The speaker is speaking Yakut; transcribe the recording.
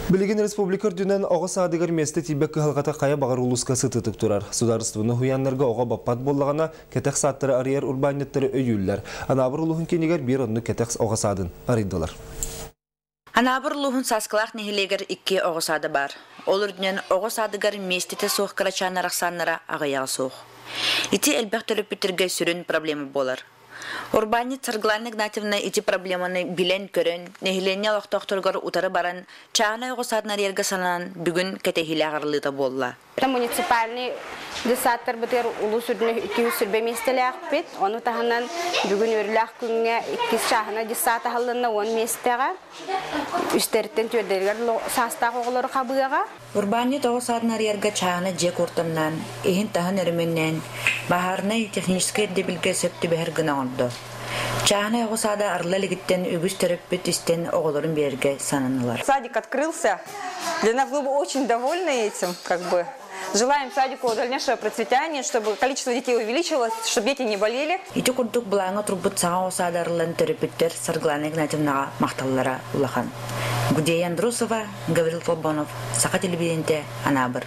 Билигин республика үрдүнэн оҕо саадыгар миэстэ тиийбэт кыһалҕата хайа баҕар улууска сытыытык турар. Судаарыстыбаны уһуйааннарга оҕо баппат буоллаҕына, кэтэх саадтары арыйар урбаанньыттары өйүүллэр. Анаабыр улууһун киинигэр биир оннук кэтэх оҕо саадын арыйдылар. Анаабыр улууһун Сааскылаах нэһилиэгэр икки оҕо саада баар. Ол үрдүнэн оҕо саадыгар миэстэтэ суох кырачааннар ахсааннара аҕыйаҕа суох. Ити элбэх төрөппүттэргэ сүрүн проблема буолар. Урбаанньыт Саргылана Игнатьевна ити проблеманы билэн-көрөн, нэһилиэнньэ олохтоохторугар утары баран, чааһынай оҕо саадын арыйарга санаан, бүгүн кэтэһиилээх арыллыыта буолла. Муниципальный детсадтарбытыгар улуус үрдүнэ 220 миэстэлээхпит. Ону таһынан бүгүн үөрүүлээх күҥҥэ иккис чааһынай детсад аһыллынна 10 миэстэҕэ. Үстэриттэн түөрдэригэр саастаах оҕолору хабыаҕа. Урбаанньыт оҕо саадын арыйарга чааһынай дьиэ куортамнаан, иһин-таһын өрөмүөннээн, баһаарынай техническэй ирдэбилгэ сөп түбэһэр гына оҥордо. Чааһынай оҕо саада арылла илигиттэн үгүс төрөппүт истэн оҕолорун биэрэргэ сананнылар. Садик открылся. Для нас мы очень довольны этим, как бы. Желаем садику дальнейшего процветания, чтобы количество детей увеличилось, чтобы дети не болели. Ити курдук былааҥҥа турбут саҥа оҕо саада арыллан төрөппүттэр Саргылана Игнатьевнаҕа махталлара улахан. Гудея Андросова, Гаврил Толбонов, Саха телевидениетэ, Анаабыр.